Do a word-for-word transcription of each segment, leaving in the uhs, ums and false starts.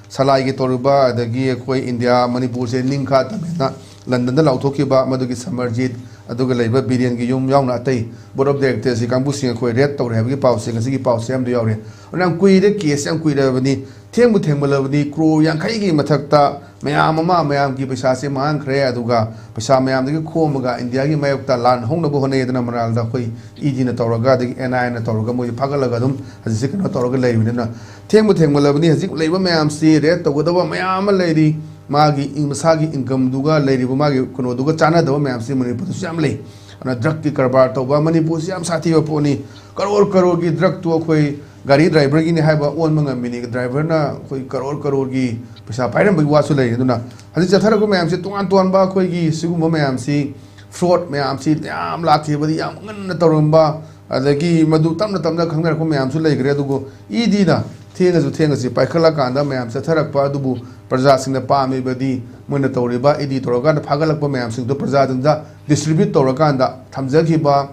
ꯁꯂꯥꯏꯒꯤ ꯇꯧꯔꯤꯕ, ꯑꯗꯒꯤ ꯑꯩꯈꯣꯏ ꯏꯟꯗꯤꯌꯥ ꯃꯅꯤꯄꯨꯔꯁꯦ ꯅꯤꯡꯈꯥ ꯇꯝꯃꯦꯅ ꯂꯟꯗꯟꯗ ꯂꯥꯎꯊꯣꯛꯈꯤꯕ, ꯃꯗꯨꯒꯤ ꯁꯃꯔꯖꯤꯠ, ꯑꯗꯨꯒ ꯂꯩꯕ ꯕꯤꯔꯦꯟꯒꯤ ꯌꯨꯝ ꯌꯥꯎꯅ ꯑꯇꯩ board of directors ꯀꯥꯡꯕꯨꯁꯤꯡ ꯑꯩꯈꯣꯏ raid ꯇꯧꯔꯦ ꯍꯥꯏꯕꯒꯤ ꯄꯥꯎꯁꯦ, ꯉꯁꯤꯒꯤ ꯄꯥꯎꯁꯦ ꯑꯃꯗꯤ ꯌꯥꯎꯔꯦ꯫ ꯑꯗꯨꯅ ꯌꯥꯝ ꯀꯨꯏꯔꯦ, case ꯌꯥꯝ ꯀꯨꯏꯔꯕꯅꯤ, ꯊꯦꯡꯕꯨ ꯊꯦꯡꯃꯜꯂꯕꯅꯤ꯫ ꯀ꯭ꯔꯣꯔ ꯌꯥꯡꯈꯩꯒꯤ ꯃꯊꯛꯇ ꯃꯌꯥꯝ ꯑꯃ, ꯃꯌꯥꯝꯒꯤ ꯄꯩꯁꯥꯁꯦ ꯃꯥꯡꯈ꯭ꯔꯦ꯫ ꯑꯗꯨꯒ ꯄꯩꯁꯥ ꯃꯌꯥꯝꯗꯒꯤ ꯈꯣꯝꯃꯒ ꯏꯟꯗꯤꯌꯥꯒꯤ ꯃꯥꯌꯣꯛꯇ ꯂꯥꯟ ꯍꯧꯅꯕ ꯍꯣꯠꯅꯩ꯫ ꯑꯗꯨꯅ ꯃꯔꯥꯜꯗ ꯑꯩꯈꯣꯏ ED ꯅ ꯇꯧꯔꯒ, ꯑꯗꯒꯤ NIA ꯅ ꯇꯧꯔꯒ ꯃꯣꯏꯁꯦ ꯐꯥꯒꯠꯂꯒ ꯑꯗꯨꯝ ꯍꯧꯖꯤꯛꯁꯦ ꯀꯩꯅꯣ ꯇꯧꯔꯒ ꯂꯩꯕꯅꯤꯅ, ꯊꯦꯡꯕꯨ ꯊꯦꯡꯃꯜꯂꯕꯅꯤ꯫ ꯍꯧꯖꯤꯛ ꯂꯩꯕ ꯃꯌꯥꯝꯁꯤ raid ꯇꯧꯒꯗꯕ ꯃꯌꯥꯝ ꯑꯃ ꯂꯩꯔꯤ꯫ ꯃꯥꯒꯤ ꯏ-, ꯃꯁꯥꯒꯤ income ꯗꯨꯒ ꯂꯩꯔꯤꯕ ꯃꯥꯒꯤ ꯀꯩꯅꯣꯗꯨꯒ ꯆꯥꯟꯅꯗꯕ ꯃꯌꯥꯝꯁꯤ ꯃꯅꯤꯄꯨꯔꯗꯁꯨ ꯌꯥꯝ ꯂꯩ꯫ ꯑꯗꯨꯅ drug ꯀꯤ ꯀꯔꯕꯥꯔ ꯇꯧꯕ ꯃꯅꯤꯄꯨꯔꯁꯤ ꯌꯥꯝ ꯁꯥꯊꯤꯕ ꯄꯣꯠꯅꯤ꯫ ꯀꯔꯣꯔ ꯀꯔꯣꯔꯒꯤ drug ꯇꯨ ꯑꯩꯈꯣꯏ ꯒꯥꯔꯤ driver ꯒꯤꯅꯤ ꯍꯥꯏꯕ ꯑꯣꯟꯕ ꯉꯝꯃꯤꯅꯤ꯫ Driver ꯅ ꯑꯩꯈꯣꯏ ꯀꯔꯣꯔ ꯀꯔꯣꯔꯒꯤ ꯄꯩꯁꯥ ꯄꯥꯏꯔꯝꯕꯒꯤ ꯋꯥꯁꯨ ꯂꯩꯔꯤ꯫ ꯑꯗꯨꯅ ꯍꯧꯖꯤꯛ ꯆꯠꯊꯔꯛꯄ ꯃꯌꯥꯝꯁꯦ ꯇꯣꯉꯥꯟ ꯇꯣꯉꯥꯟꯕ ꯑꯩꯈꯣꯏꯒꯤ ꯁꯤꯒꯨꯝꯕ ꯃꯌꯥꯝꯁꯤ, fraud ꯃꯌꯥꯝꯁꯤ ꯌꯥꯝ ꯂꯥꯛꯈꯤꯕꯗꯤ ꯌꯥꯝ ꯉꯟꯅ ꯇꯧꯔꯝꯕ, ꯑꯗꯒꯤ ꯃꯗꯨ ꯇꯞꯅ ꯇꯞꯅ ꯈꯪꯅꯔꯛꯄ ꯃꯌꯥꯝꯁꯨ ꯂꯩꯈ꯭ꯔꯦ꯫ ꯑꯗꯨꯕꯨ ED ꯅ ꯊꯦꯡꯉꯁꯨ ꯊꯦꯡꯉꯁꯤ ꯄꯥꯏꯈꯠꯂꯀꯥꯟꯗ ꯃꯌꯥꯝ ꯆꯠꯊꯔꯛꯄ ꯑꯗꯨꯕꯨ ꯄ꯭ꯔꯖꯥꯁꯤꯡꯅ ꯄꯥꯝꯃꯤꯕꯗꯤ ꯃꯣꯏꯅ ꯇꯧꯔꯤꯕ ED ꯇꯧꯔꯀꯥꯟꯗ ꯐꯥꯒꯠꯂꯛꯄ ꯃꯌꯥꯝꯁꯤꯡꯗꯣ ꯄ꯭ꯔꯖꯥꯗꯨꯗ distribute ꯇꯧꯔꯀꯥꯟꯗ ꯊꯝꯖꯈꯤꯕ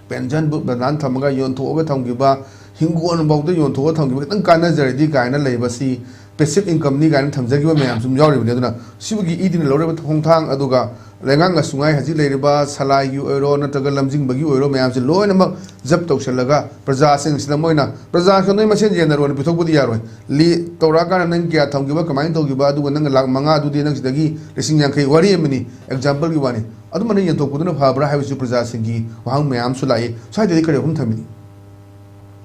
pension ꯕꯨ ꯕꯟꯗꯥꯟ ꯊꯝꯃꯒ ꯌꯣꯟꯊꯣꯛꯑꯒ ꯊꯝꯈꯤꯕ, ꯍꯤꯡꯒꯣꯜꯐꯥꯎꯗ ꯌꯣꯟꯊꯣꯛꯑꯒ ꯊꯝꯈꯤꯕ, ꯈꯤꯇꯪ ꯀꯥꯟꯅꯖꯔꯗꯤ ꯀꯥꯏꯅ ꯂꯩꯕꯁꯤ passive income ꯅꯤ ꯀꯥꯏꯅ ꯊꯝꯖꯈꯤꯕ ꯃꯌꯥꯝꯁꯨ ꯑꯗꯨꯝ ꯌꯥꯎꯔꯤꯕꯅꯤ꯫ ꯑꯗꯨꯅ ꯁꯤꯕꯨꯒꯤ ED ꯅ ꯂꯧꯔꯤꯕ ꯈꯣꯡꯊꯥꯡ ꯑꯗꯨꯒ ꯂꯩꯉꯥꯛꯅ ꯁꯨꯡꯉꯥꯏ ꯍꯧꯖꯤꯛ ꯂꯩꯔꯤꯕ ꯁꯂꯥꯏꯒꯤ ꯑꯣꯏꯔꯣ ꯅꯠꯇ꯭ꯔꯒ ꯂꯝꯖꯤꯡꯕꯒꯤ ꯑꯣꯏꯔꯣ ꯃꯌꯥꯝꯁꯦ ꯂꯣꯏꯅꯃꯛ ꯖꯞ ꯇꯧꯁꯜꯂꯒ ꯄ꯭ꯔꯖꯥꯁꯤꯡꯁꯤꯗ ꯃꯣꯏꯅ ꯄ꯭ꯔꯖꯥꯁꯤꯡ ꯅꯣꯏ ꯃꯁꯦꯟ ꯌꯦꯟꯅꯔꯣꯅ ꯄꯤꯊꯣꯛꯄꯗꯤ ꯌꯥꯔꯣꯏ꯫ ꯂꯤ ꯇꯧꯔꯛꯑꯀꯥꯟꯗ ꯅꯪ ꯀꯌꯥ ꯊꯝꯈꯤꯕ, ꯀꯃꯥꯏꯅ ꯇꯧꯈꯤꯕ, ꯑꯗꯨꯒ ꯅꯪ ꯂꯥꯛ ꯃꯉꯥꯗꯨꯗꯤ ꯅꯪ ꯁꯤꯗꯒꯤ ꯂꯤꯁꯤꯡ ꯌꯥꯡꯈꯩ, ꯋꯥꯔꯤ ꯑꯃꯅꯤ, example ꯒꯤ ꯋꯥꯅꯤ, ꯑꯗꯨꯃꯥꯏꯅ ꯌꯦꯟꯊꯣꯛꯄꯗꯨꯅ ꯐꯕ꯭ꯔꯥ ꯍꯥꯏꯕꯁꯨ ꯄ꯭ꯔꯖꯥꯁꯤꯡꯒꯤ ꯋꯥꯍꯪ ꯃꯌꯥꯝ ꯑꯃꯁꯨ ꯂꯥꯛꯏ꯫ ꯁ꯭ꯋꯥꯏꯗꯗꯤ ꯀꯔꯤ ꯋꯥꯐꯝ ꯊꯝꯕꯤꯅꯤ?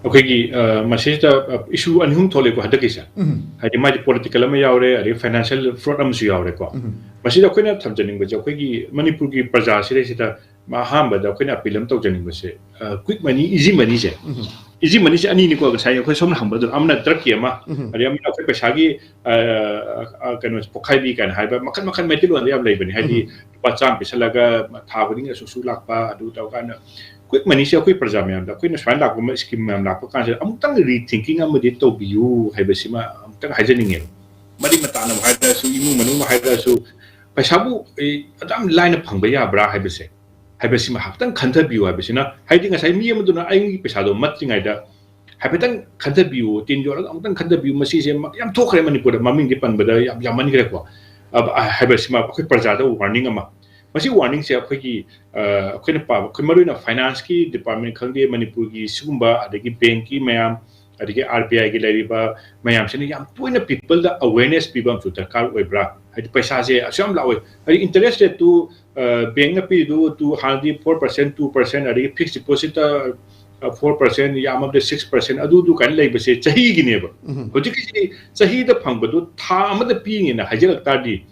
ꯑꯩꯈꯣꯏꯒꯤ ꯑ, ꯃꯁꯤꯗ ꯏꯁꯨ ꯑꯅꯤ ꯑꯍꯨꯝ ꯊꯣꯛꯂꯦꯀꯣ ꯍꯟꯗꯛꯀꯤꯁꯦ꯫ ꯎꯝ. ꯍꯥꯏꯗꯤ ꯃꯥꯗꯤ political ꯑꯃ ꯌꯥꯎꯔꯦ, ꯑꯗꯩ financial fraud ꯑꯃꯁꯨ ꯌꯥꯎꯔꯦꯀꯣ꯫ ꯎꯝ. ꯃꯁꯤꯗ ꯑꯩꯈꯣꯏꯅ ꯊꯝꯖꯅꯤꯡꯕꯁꯦ ꯑꯩꯈꯣꯏꯒꯤ ꯃꯅꯤꯄꯨꯔꯒꯤ ꯄ꯭ꯔꯖꯥꯁꯤꯗꯩꯁꯤꯗ ꯑꯍꯥꯟꯕꯗ ꯑꯩꯈꯣꯏꯅ appeal ꯑꯃ ꯇꯧꯖꯅꯤꯡꯕꯁꯦ, quick money, easy money ꯁꯦ꯫ ꯎꯝ. Easy money ꯁꯦ ꯑꯅꯤꯅꯤꯀꯣ, ꯉꯁꯥꯏ ꯑꯩꯈꯣꯏ ꯁꯣꯝꯅ ꯍꯪꯕꯗꯣ, ꯑꯃꯅ drug ꯀꯤ ꯑꯃ, ꯎꯝ. ꯑꯗꯩ ꯑꯃꯅ ꯑꯩꯈꯣꯏ ꯄꯩꯁꯥꯒꯤ ꯑ, ꯑ, ꯀꯩꯅꯣ, ꯄꯣꯛꯈꯥꯏꯕꯤ ꯀꯥꯏꯅ ꯍꯥꯏꯕ ꯃꯈꯜ ꯃꯈꯜ ꯃꯩꯇꯩꯂꯣꯟꯗ ꯌꯥꯝ ꯂꯩꯕꯅꯤ꯫ ꯍꯥꯏꯗꯤ ꯎꯝ. ꯂꯨꯄꯥ ꯆꯥꯝꯃ ꯄꯤꯁꯜꯂꯒ ꯊꯥ ꯈꯨꯗꯤꯡꯒꯤ ꯑꯁꯨꯛ ꯑꯁꯨꯛ ꯂꯥꯛꯄ, ꯑꯗꯨ ꯇꯧꯀꯥꯟꯗ quick money ꯁꯦ ꯑꯩꯈꯣꯏ ꯄ꯭ꯔꯖꯥ ꯃꯌꯥꯝꯗ ꯑꯩꯈꯣꯏꯅ ꯁꯨꯃꯥꯏꯅ ꯂꯥꯛꯄ ꯑꯃ, scheme ꯃꯌꯥꯝ ꯂꯥꯛꯄ ꯀꯥꯟꯁꯤꯗ ꯑꯃꯨꯛꯇꯪ rethinking ꯑꯃꯗꯤ ꯇꯧꯕꯤꯌꯨ ꯍꯥꯏꯕꯁꯤꯃ ꯑꯃꯨꯛꯇꯪ ꯍꯥꯏꯖꯅꯤꯡꯉꯦꯕ꯫ ꯃꯔꯤ ꯃꯇꯥꯅꯕ ꯍꯥꯏꯔꯁꯨ, ꯏꯃꯨꯡ ꯃꯅꯨꯡ ꯍꯥꯏꯔꯁꯨ, ꯄꯩꯁꯥꯕꯨ, ꯑꯦ, ꯑꯗꯨꯝ ꯂꯥꯏꯅ ꯐꯪꯕ ꯌꯥꯕ꯭ꯔꯥ ꯍꯥꯏꯕꯁꯦ, ꯍꯥꯏꯕꯁꯤꯃ ꯍꯥꯏꯐꯦꯠꯇꯪ ꯈꯟꯊꯕꯤꯌꯨ ꯍꯥꯏꯕꯁꯤꯅ, ꯍꯥꯏꯗꯤ ꯉꯁꯥꯏ ꯃꯤ ꯑꯃꯗꯨꯅ ꯑꯩꯒꯤ ꯄꯩꯁꯥꯗꯣ ꯃꯠꯇ꯭ꯔꯤꯉꯩꯗ ꯍꯥꯏꯐꯦꯠꯇꯪ ꯈꯟꯊꯕꯤꯌꯨ, ꯇꯤꯟ ꯌꯣꯠꯂꯒ ꯑꯃꯨꯛꯇꯪ ꯈꯟꯊꯕꯤꯌꯨ꯫ ꯃꯁꯤꯁꯦ ꯌꯥꯝ ꯊꯣꯛꯈ꯭ꯔꯦ ꯃꯅꯤꯄꯨꯔꯗ, ꯃꯃꯤꯡꯗꯤ ꯄꯟꯕꯗ ꯌꯥꯝ ꯌꯥꯝꯃꯟꯈ꯭ꯔꯦꯀꯣ꯫ ꯑ, ꯍꯥꯏꯕꯁꯤꯃ ꯑꯩꯈꯣꯏ ꯄ꯭ꯔꯖꯥꯗ ꯋꯥꯔꯅꯤꯡ ꯑꯃ꯫ ꯃꯁꯤ ꯋꯥꯔꯅꯤꯡꯁꯦ ꯑꯩꯈꯣꯏꯒꯤ, ꯑ, ꯑꯩꯈꯣꯏꯅ ꯄꯥꯕ, ꯑꯩꯈꯣꯏ ꯃꯔꯨꯑꯣꯏꯅ ꯐꯥꯏꯅꯥꯟꯁꯀꯤ ꯗꯤꯄꯥꯔꯠꯃꯦꯟ ꯈꯪꯗꯦ, ꯃꯅꯤꯄꯨꯔꯒꯤ ꯁꯤꯒꯨꯝꯕ, ꯑꯗꯒꯤ ꯕꯦꯡꯀꯤ ꯃꯌꯥꯝ, ꯑꯗꯒꯤ ꯑꯥꯔ ꯕꯤ ꯑꯥꯏꯒꯤ ꯂꯩꯔꯤꯕ ꯃꯌꯥꯝꯁꯤꯅ ꯌꯥꯝ ꯇꯣꯏꯅ ꯄꯤꯄꯜꯗ ꯑꯋꯦꯔꯅꯦꯁ ꯄꯤꯕ ꯑꯃꯁꯨ ꯗꯔꯀꯥꯔ ꯑꯣꯏꯕ꯭ꯔꯥ? ꯍꯥꯏꯗꯤ ꯄꯩꯁꯥꯁꯦ ꯑꯁꯨꯛ ꯌꯥꯝ ꯂꯥꯛꯑꯣꯏ, ꯍꯥꯏꯗꯤ ꯏꯟꯇꯔꯦꯁ ꯔꯦꯠꯇꯨ, ꯑ, ꯕꯦꯡꯅ ꯄꯤꯔꯤꯗꯨ ꯇꯨ, ꯍꯥꯟꯅꯗꯤ ꯐꯣꯔ ꯄꯥꯔꯁꯦꯟ, ꯇꯨ ꯄꯥꯔꯁꯦꯟ, ꯑꯗꯒꯤ ꯐꯤꯛꯁ ꯗꯤꯄꯣꯖꯤꯠꯇ, ꯑ, ꯐꯣꯔ ꯄꯥꯔꯁꯦꯟ, ꯌꯥꯝꯃꯕꯗ ꯁꯤꯛꯁ ꯄꯥꯔꯁꯦꯟ, ꯑꯗꯨꯗꯨ ꯀꯥꯏꯅ ꯂꯩꯕꯁꯦ ꯆꯍꯤꯒꯤꯅꯦꯕ꯫ ꯎꯝ꯫ ꯍꯧꯖꯤꯛꯀꯤꯁꯤꯗꯤ ꯆꯍꯤꯗ ꯐꯪꯕꯗꯨ ꯊꯥ ꯑꯃꯗ ꯄꯤꯅꯦꯅ ꯍꯥꯏꯖꯤꯜꯂꯛ ꯇꯥꯔꯗꯤ,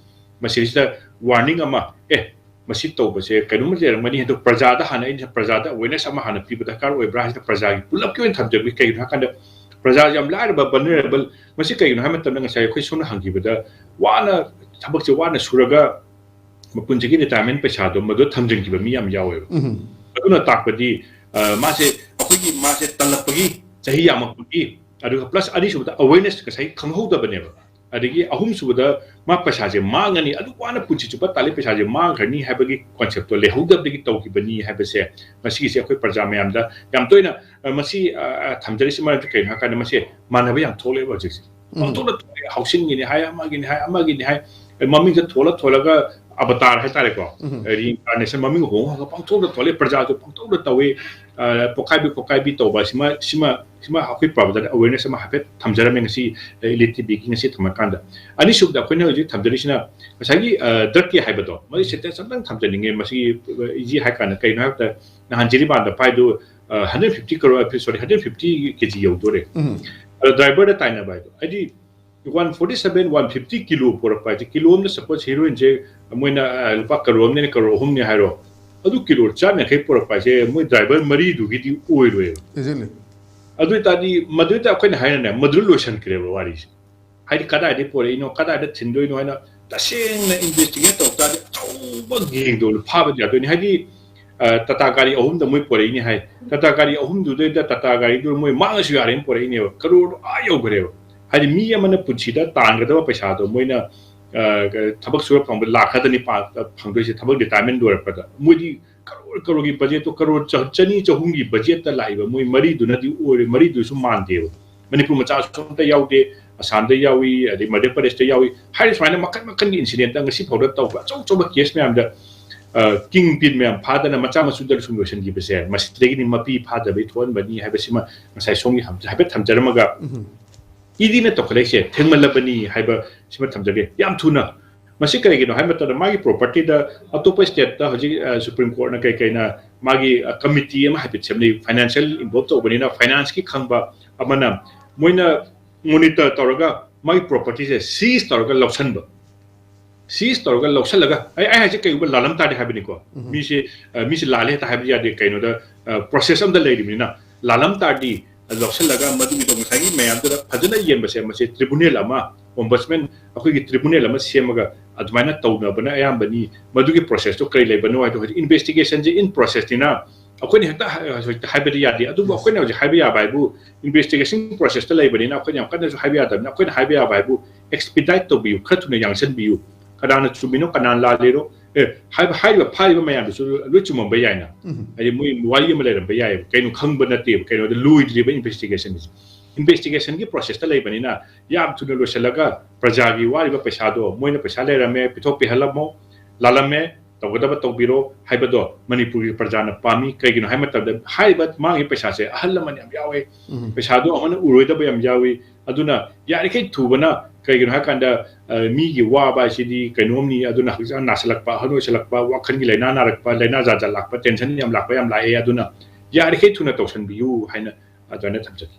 ꯃꯁꯤꯗꯩꯁꯤꯗ ꯋꯥꯔꯅꯤꯡ ꯑꯃ, ꯑꯦ, ꯃꯁꯤ ꯇꯧꯕꯁꯦ ꯀꯩꯅꯣꯝꯃ ꯂꯩꯔꯝꯒꯅꯤ, ꯑꯗꯣ ꯄ꯭ꯔꯖꯥꯗ ꯍꯥꯟꯅ, ꯑꯩꯅ ꯄ꯭ꯔꯖꯥꯗ ꯑꯋꯦꯔꯅꯦꯁ ꯑꯃ ꯍꯥꯟꯅ ꯄꯤꯕ ꯗꯔꯀꯥꯔ ꯑꯣꯏꯕ꯭ꯔꯥ ꯍꯥꯏꯁꯤꯅ ꯄ꯭ꯔꯖꯥꯒꯤ ꯄꯨꯂꯞꯀꯤ ꯑꯣꯏꯅ ꯊꯝꯖꯕꯅꯤ꯫ ꯀꯩꯒꯤꯅꯣ ꯍꯥꯏꯀꯥꯟꯗ ꯄ꯭ꯔꯖꯥ ꯌꯥꯝ ꯂꯥꯏꯔꯕ, ꯚꯜꯅꯔꯦꯕꯜ, ꯃꯁꯤ ꯀꯩꯒꯤꯅꯣ ꯍꯥꯏꯕ ꯃꯇꯝꯗ ꯉꯁꯥꯏ ꯑꯩꯈꯣꯏ ꯁꯣꯝꯅ ꯍꯪꯈꯤꯕꯗ ꯋꯥꯅ, ꯊꯕꯛꯁꯦ ꯋꯥꯅ ꯁꯨꯔꯒ ꯃꯄꯨꯟꯁꯤꯒꯤ ꯔꯤꯇꯥꯌꯔꯃꯦꯟ ꯄꯩꯁꯥꯗꯣ ꯃꯗꯨ ꯊꯝꯖꯤꯟꯈꯤꯕ ꯃꯤ ꯌꯥꯝ ꯌꯥꯎꯋꯦꯕ꯫ ꯎꯝ꯫ ꯑꯗꯨꯅ ꯇꯥꯛꯄꯗꯤ, ꯑ, ꯃꯥꯁꯦ ꯑꯩꯈꯣꯏꯒꯤ, ꯃꯥꯁꯦ ꯇꯜꯂꯛꯄꯒꯤ, ꯆꯍꯤ ꯌꯥꯝꯃꯛꯄꯒꯤ, ꯑꯗꯨꯒ ꯄ꯭ꯂꯁ ꯑꯅꯤꯁꯨꯕꯗ ꯑꯋꯦꯔꯅꯦꯁ ꯉꯁꯥꯏ ꯈꯪꯍꯧꯗꯕꯅꯦꯕ꯫ ꯑꯗꯒꯤ ꯑꯍꯨꯝꯁꯨꯕꯗ ꯃꯥ ꯄꯩꯁꯥꯁꯦ ꯃꯥꯡꯉꯅꯤ, ꯑꯗꯨꯛ ꯋꯥꯅ ꯄꯨꯟꯁꯤ ꯆꯨꯞꯄ ꯇꯥꯜꯂꯤ ꯄꯩꯁꯥꯁꯦ ꯃꯥꯡꯈ꯭ꯔꯅꯤ ꯍꯥꯏꯕꯒꯤ ꯀꯣꯟꯁꯦꯞꯇꯣ ꯂꯩꯍꯧꯗꯕꯗꯒꯤ ꯇꯧꯈꯤꯕꯅꯤ ꯍꯥꯏꯕꯁꯦ ꯉꯁꯤꯒꯤꯁꯦ ꯑꯩꯈꯣꯏ ꯄ꯭ꯔꯖꯥ ꯃꯌꯥꯝꯗ ꯌꯥꯝ ꯇꯣꯏꯅ, ꯑ, ꯃꯁꯤ, ꯑ, ꯑ, ꯊꯝꯖꯔꯤꯁꯤ ꯃꯔꯝꯗꯤ ꯀꯩꯅꯣ ꯍꯥꯏ ꯀꯥꯟꯗ ꯃꯁꯤ ꯃꯥꯟꯅꯕ ꯌꯥꯝ ꯊꯣꯛꯂꯛꯑꯦꯕ ꯍꯧꯖꯤꯛꯁꯦ꯫ ꯎꯝ꯫ ꯄꯪꯊꯣꯛꯇ ꯊꯣꯛꯑꯦ, ꯍꯥꯎꯁꯤꯡꯒꯤꯅꯤ ꯍꯥꯏ, ꯑꯃꯒꯤꯅꯤ ꯍꯥꯏ, ꯑꯃꯒꯤꯅꯤ ꯍꯥꯏ, ꯃꯃꯤꯡꯁꯦ ꯊꯣꯜꯂ ꯊꯣꯜꯂꯒ ꯑꯕꯇꯥꯔ ꯍꯥꯏꯇꯥꯔꯦꯀꯣ, ꯎꯝ꯫ ꯔꯤꯏꯟꯀꯥꯔꯅꯦꯁꯟ ꯃꯃꯤꯡ ꯍꯣꯡꯉꯒ ꯄꯪꯊꯣꯛꯇ ꯊꯣꯛꯂꯛꯑꯦ, ꯄ꯭ꯔꯖꯥꯁꯨ ꯄꯪꯇꯧꯗ ꯇꯧꯏ, ꯑ, ꯄꯣꯛꯈꯥꯏꯕꯤ ꯈꯣꯠꯈꯥꯏꯕꯤ ꯇꯧꯕ ꯁꯤꯃ, ꯁꯤꯃ, ꯁꯤꯃ ꯑꯩꯈꯣꯏ ꯄ꯭ꯔꯖꯥꯗ ꯑꯋꯦꯔꯅꯦꯁ ꯑꯃ ꯍꯥꯏꯐꯦꯠ ꯊꯝꯖꯔꯝꯃꯦ ꯉꯁꯤ, ꯑ, ꯏꯂꯤꯠ ꯇꯤꯚꯤꯒꯤ ꯉꯁꯤ ꯊꯝꯃꯀꯥꯟꯗ꯫ ꯑꯅꯤꯁꯨꯕꯗ ꯑꯩꯈꯣꯏꯅ ꯍꯧꯖꯤꯛ ꯊꯝꯖꯔꯤꯁꯤꯅ ꯉꯁꯥꯏꯒꯤ, ꯑ, ꯗ꯭ꯔꯛꯀꯤ ꯍꯥꯏꯕꯗꯣ, ꯃꯗꯨꯒꯤ ꯁꯦꯟꯇꯦꯟꯁ ꯑꯝꯇꯪ ꯊꯝꯖꯅꯤꯡꯉꯦ꯫ ꯃꯁꯤ, ꯑ, ꯏꯖꯤ ꯍꯥꯏ ꯀꯥꯟꯗ ꯀꯩꯅꯣ ꯍꯥꯏꯕꯗ ꯅꯍꯥꯟ ꯖꯤꯔꯤꯕꯥꯝꯗ ꯄꯥꯏꯗꯨ, ꯑ, hundred fifty crore, sorry, hundred fifty K G ꯌꯧꯗꯣꯔꯦ꯫ ꯎꯝ꯫ ꯑꯗꯣ ꯗ꯭ꯔꯥꯏꯚꯔꯗ ꯇꯥꯏꯅꯕ ꯍꯥꯏꯗꯣ, ꯍꯥꯏꯗꯤ one forty seven, one fifty kilo ꯄꯣꯔꯛꯄ ꯍꯥꯏꯁꯦ, ꯀꯤꯂꯣ ꯑꯃꯗ ꯁꯄꯣꯁ ꯍꯦꯔꯣꯏꯟꯁꯦ ꯃꯣꯏꯅ, ꯑ, ꯂꯨꯄꯥ ꯀꯔꯣꯔ ꯑꯃꯅꯦ, ꯀꯔꯣꯔ ꯑꯍꯨꯝꯅꯦ ꯍꯥꯏꯔꯣ, ꯑꯗꯨ ꯀꯤꯂꯣ ꯆꯥꯝ ꯌꯥꯡꯈꯩ ꯄꯣꯔꯛꯄ ꯍꯥꯏꯁꯦ ꯃꯣꯏ ꯗ꯭ꯔꯥꯏꯚꯔ ꯃꯔꯤꯗꯨꯒꯤꯗꯤ ꯑꯣꯏꯔꯣꯏꯕ꯫ Exactly. ꯑꯗꯨ ꯑꯣꯏ ꯇꯥꯔꯗꯤ ꯃꯗꯨꯗ ꯑꯩꯈꯣꯏꯅ ꯍꯥꯏꯔꯅꯦ, ꯃꯗꯨꯗ ꯂꯣꯏꯁꯟꯈ꯭ꯔꯦꯕ ꯋꯥꯔꯤꯁꯦ꯫ ꯍꯥꯏꯗꯤ ꯀꯗꯥꯏꯗꯒꯤ ꯄꯣꯔꯛꯏꯅꯣ, ꯀꯗꯥꯏꯗ ꯊꯤꯟꯗꯣꯏꯅꯣ ꯍꯥꯏꯅ ꯇꯁꯦꯡꯅ ꯏꯟꯚꯦꯁꯇꯤꯒꯦꯠ ꯇꯧ ꯇꯥꯔꯗꯤ ꯑꯆꯧꯕ ꯒꯦꯡꯗꯣ ꯐꯥꯕꯗꯤ ꯌꯥꯗꯣꯏꯅꯤ꯫ ꯍꯥꯏꯗꯤ, ꯑ, ꯇꯥꯇꯥ ꯒꯥꯔꯤ ꯑꯍꯨꯝꯗ ꯃꯣꯏ ꯄꯣꯔꯛꯏꯅꯤ ꯍꯥꯏ꯫ ꯇꯥꯇꯥ ꯒꯥꯔꯤ ꯑꯍꯨꯝꯗꯨꯗꯩꯗ ꯇꯥꯇꯥ ꯒꯥꯔꯤꯗꯨ ꯃꯣꯏ ꯃꯥꯡꯉꯁꯨ ꯌꯥꯔꯦꯅ ꯄꯣꯔꯛꯏꯅꯦꯕ꯫ ꯀꯔꯣꯔꯗꯣ ꯑꯥ ꯌꯧꯈ꯭ꯔꯦꯕ꯫ ꯍꯥꯏꯗꯤ ꯃꯤ ꯑꯃꯅ ꯄꯨꯟꯁꯤꯗ ꯇꯥꯟꯒꯗꯕ ꯄꯩꯁꯥꯗꯣ ꯃꯣꯏꯅ, ꯑ, ꯊꯕꯛ ꯁꯨꯔ ꯐꯪꯕ ꯂꯥꯛ ꯈꯛꯇꯅꯤ ꯄꯥ-, ꯐꯪꯗꯣꯏꯁꯦ ꯊꯕꯛ ꯔꯤꯇꯥꯌꯔꯃꯦꯟ ꯂꯣꯏꯔꯛꯄꯗ꯫ ꯃꯣꯏꯗꯤ ꯀꯔꯣꯔ ꯀꯔꯣꯔꯒꯤ ꯕꯖꯦꯠꯇꯣ, ꯀꯔꯣꯔ ꯆ- ꯆꯅꯤ ꯆꯍꯨꯝꯒꯤ ꯕꯖꯦꯠꯇ ꯂꯥꯛꯏꯕ ꯃꯣꯏ ꯃꯔꯤꯗꯨꯅꯗꯤ ꯑꯣꯏꯔꯦ, ꯃꯔꯤꯗꯨꯁꯨ ꯃꯥꯟꯗꯦꯕ꯫ ꯃꯅꯤꯄꯨꯔ ꯃꯆꯥꯁꯨ ꯑꯝꯇ ꯌꯥꯎꯗꯦ, ꯑꯁꯥꯝꯗ ꯌꯥꯎꯏ, ꯑꯗꯩ ꯃꯙ꯭ꯌ ꯄ꯭ꯔꯗꯦꯁꯇ ꯌꯥꯎꯏ꯫ ꯍꯥꯏꯔꯤꯕ ꯁꯨꯃꯥꯏꯅ ꯃꯈꯜ ꯃꯈꯜꯒꯤ ꯏꯟꯁꯤꯗꯦꯟꯠꯇ ꯉꯁꯤ ꯐꯥꯎꯗ ꯇꯧꯕ ꯑꯆꯧ ꯑꯆꯧꯕ ꯀꯦꯁ ꯃꯌꯥꯝꯗ ꯀꯤꯡ ꯄꯤꯟ ꯃꯌꯥꯝ ꯐꯥꯗꯅ ꯃꯆꯥ ꯃꯁꯨꯗ ꯁꯨꯝ ꯂꯣꯏꯁꯤꯟꯈꯤꯕꯁꯦ, ꯃꯁꯤꯗꯒꯤꯗꯤ ꯃꯄꯤ ꯐꯥꯗꯕꯩ ꯊꯣꯛꯍꯟꯕꯅꯤ ꯍꯥꯏꯕꯁꯤꯃ ꯉꯁꯥꯏ ꯁꯣꯝꯒꯤ ꯍꯥꯏꯐꯦꯠ ꯊꯝꯖꯔꯝꯃꯒ, ꯏꯗꯤꯅ ꯇꯧꯈꯠꯂꯛꯏꯁꯦ ꯊꯦꯡꯃꯜꯂꯕꯅꯤ ꯍꯥꯏꯕ ꯁꯤꯃ ꯊꯝꯖꯒꯦ꯫ ꯌꯥꯝ ꯊꯨꯅ, ꯃꯁꯤ ꯀꯔꯤꯒꯤꯅꯣ ꯍꯥꯏꯕ ꯃꯇꯝꯗ, ꯃꯥꯒꯤ ꯄ꯭ꯔꯣꯄꯔꯇꯤꯗ ꯑꯇꯣꯞꯄ ꯁ꯭ꯇꯦꯠꯇ ꯍꯧꯖꯤꯛ ꯁꯨꯄ꯭ꯔꯤꯝ ꯀꯣꯔꯠꯅ ꯀꯩ ꯀꯩꯅ ꯃꯥꯒꯤ ꯀꯃꯤꯇꯤ ꯑꯃ ꯍꯥꯏꯐꯦꯠ ꯁꯦꯝꯅꯩ, ꯐꯥꯏꯅꯥꯟꯁꯤꯌꯦꯜ ꯏꯟꯚꯣꯜꯕ ꯇꯧꯕꯅꯤꯅ ꯐꯥꯏꯅꯥꯟꯁꯀꯤ ꯈꯪꯕ ꯑꯃꯅ ꯃꯣꯏꯅ ꯃꯣꯅꯤꯇꯔ ꯇꯧꯔꯒ ꯃꯥꯒꯤ ꯄ꯭ꯔꯣꯄꯔꯇꯤꯁꯦ ꯁꯤꯖ ꯇꯧꯔꯒ ꯂꯧꯁꯟꯕ꯫ ꯁꯤꯖ ꯇꯧꯔꯒ ꯂꯧꯁꯜꯂꯒ, ꯑꯩ ꯑꯩ ꯍꯥꯏꯁꯦ ꯀꯩꯒꯨꯝꯕ ꯂꯥꯜꯂꯝ ꯇꯥꯔꯗꯤ ꯍꯥꯏꯕꯅꯤꯀꯣ꯫ ꯃꯤꯁꯦ, ꯃꯤꯁꯦ ꯂꯥꯜꯂꯦ ꯍꯦꯛꯇ ꯍꯥꯏꯕꯗꯤ ꯌꯥꯗꯦ꯫ ꯀꯩꯅꯣꯗ, ꯄ꯭ꯔꯣꯁꯦꯁ ꯑꯝꯗ ꯂꯩꯔꯤꯕꯅꯤꯅ, ꯂꯥꯜꯂꯝ ꯇꯥꯔꯗꯤ ꯂꯧꯁꯜꯂꯒ ꯃꯗꯨꯒꯤꯗꯣ ꯉꯁꯥꯏꯒꯤ ꯃꯌꯥꯝꯗꯨꯗ ꯐꯖꯅ ꯌꯦꯟꯕꯁꯦ, ꯃꯁꯤ ꯇ꯭ꯔꯤꯕꯨꯅꯦꯜ ꯑꯃ, ꯑꯣꯝꯕꯁꯃꯦꯟ, ꯑꯩꯈꯣꯏꯒꯤ ꯇ꯭ꯔꯤꯕꯨꯅꯦꯜ ꯑꯃ ꯁꯦꯝꯃꯒ ꯑꯗꯨꯃꯥꯏꯅ ꯇꯧꯅꯕꯅ ꯑꯌꯥꯝꯕꯅꯤ꯫ ꯃꯗꯨꯒꯤ ꯄ꯭ꯔꯣꯁꯦꯁꯇꯣ ꯀꯔꯤ ꯂꯩꯕꯅꯣ ꯍꯥꯏꯗꯣ ꯍꯧꯖꯤꯛ ꯏꯟꯚꯦꯁꯇꯤꯒꯦꯁꯟꯁꯦ ꯏꯟ ꯄ꯭ꯔꯣꯁꯦꯁꯅꯤꯅ ꯑꯩꯈꯣꯏꯅ ꯍꯦꯛꯇ ꯍꯥꯏ- ꯍꯧꯖꯤꯛꯇ ꯍꯥꯏꯕꯗꯤ ꯌꯥꯗꯦ꯫ ꯑꯗꯨꯕꯨ ꯑꯩꯈꯣꯏꯅ ꯍꯧꯖꯤꯛ ꯍꯥꯏꯕ ꯌꯥꯕ ꯍꯥꯏꯕꯨ, ꯏꯟꯚꯦꯁꯇꯤꯒꯦꯁꯟ ꯄ꯭ꯔꯣꯁꯦꯁꯇ ꯂꯩꯕꯅꯤꯅ ꯑꯩꯈꯣꯏꯅ ꯌꯥꯝ ꯀꯟꯅꯁꯨ ꯍꯥꯏꯕ ꯌꯥꯗꯕꯅꯤꯅ, ꯑꯩꯈꯣꯏꯅ ꯍꯥꯏꯕ ꯌꯥꯕ ꯍꯥꯏꯕꯨ ꯑꯦꯛꯁꯄꯤꯗꯥꯏꯠ ꯇꯧꯕꯤꯌꯨ, ꯈꯔ ꯊꯨꯅ ꯌꯥꯡꯁꯟꯕꯤꯌꯨ꯫ ꯀꯅꯥꯅ ꯆꯨꯝꯃꯤꯅꯣ, ꯀꯅꯥꯅ ꯂꯥꯜꯂꯤꯅꯣ? ꯑꯦ, ꯍꯥꯏꯕ, ꯍꯥꯏꯔꯤꯕ ꯐꯥꯔꯤꯕ ꯃꯌꯥꯝꯗꯨꯁꯨ ꯂꯣꯏ ꯆꯨꯝꯃꯝꯕ ꯌꯥꯏꯅ꯫ ꯍꯥꯏꯗꯤ ꯃꯣꯏ ꯋꯥꯔꯤ ꯑꯃ ꯂꯩꯔꯝꯕ ꯌꯥꯏꯑꯕ, ꯀꯩꯅꯣ ꯈꯪꯕ ꯅꯠꯇꯦꯕ, ꯀꯩꯅꯣꯗ ꯂꯣꯏꯗ꯭ꯔꯤꯕ ꯏꯟꯚꯦꯁꯇꯤꯒꯦꯁꯟꯁꯦ꯫ ꯏꯟꯚꯦꯁꯇꯤꯒꯦꯁꯟꯒꯤ ꯄ꯭ꯔꯣꯁꯦꯁꯇ ꯂꯩꯕꯅꯤꯅ ꯌꯥꯝ ꯊꯨꯅ ꯂꯣꯏꯁꯤꯜꯂꯒ ꯄ꯭ꯔꯖꯥꯒꯤ ꯋꯥꯔꯤꯕ ꯄꯩꯁꯥꯗꯣ ꯃꯣꯏꯅ ꯄꯩꯁꯥ ꯂꯩꯔꯝꯃꯦ, ꯄꯤꯊꯣꯛ ꯄꯤꯍꯜꯂꯝꯃꯣ, ꯂꯥꯜꯂꯝꯃꯦ, ꯇꯧꯒꯗꯕ ꯇꯧꯕꯤꯔꯣ ꯍꯥꯏꯕꯗꯣ ꯃꯅꯤꯄꯨꯔꯒꯤ ꯄ꯭ꯔꯖꯥꯅ ꯄꯥꯝꯃꯤ꯫ ꯀꯩꯒꯤꯅꯣ ꯍꯥꯏꯕ ꯃꯇꯝꯗ ꯍꯥꯏꯔꯤꯕ ꯃꯥꯒꯤ ꯄꯩꯁꯥꯁꯦ ꯑꯍꯜ ꯂꯃꯟ ꯌꯥꯝ ꯌꯥꯎꯋꯦ, ꯄꯩꯁꯥꯗꯣ ꯑꯃꯅ ꯎꯔꯣꯏꯗꯕ ꯌꯥꯝ ꯌꯥꯎꯏ꯫ ꯑꯗꯨꯅ ꯌꯥꯔꯤꯈꯩ ꯊꯨꯕꯅ, ꯀꯩꯒꯤꯅꯣ ꯍꯥꯏ ꯀꯥꯟꯗ, ꯑ, ꯃꯤꯒꯤ ꯋꯥꯕ ꯍꯥꯏꯁꯤꯗꯤ ꯀꯩꯅꯣꯝꯅꯤ꯫ ꯑꯗꯨꯅ ꯍꯛꯆꯥꯡ ꯅꯥꯁꯤꯜꯂꯛꯄ, ꯑꯍꯜ ꯑꯣꯏꯁꯤꯜꯂꯛꯄ, ꯋꯥꯈꯜꯒꯤ ꯂꯥꯏꯅꯥ ꯅꯥꯔꯛꯄ, ꯂꯥꯏꯅꯥ ꯖꯥꯠ ꯖꯥꯠ ꯂꯥꯛꯄ, ꯇꯦꯟꯁꯟ ꯌꯥꯝ ꯂꯥꯛꯄ ꯌꯥꯝ ꯂꯥꯛꯑꯦ꯫ ꯑꯗꯨꯅ ꯌꯥꯔꯤꯈꯩ ꯊꯨꯅ ꯇꯧꯁꯟꯕꯤꯌꯨ ꯍꯥꯏꯅ ꯑꯗꯨꯃꯥꯏꯅ ꯊꯝꯖꯒꯦ꯫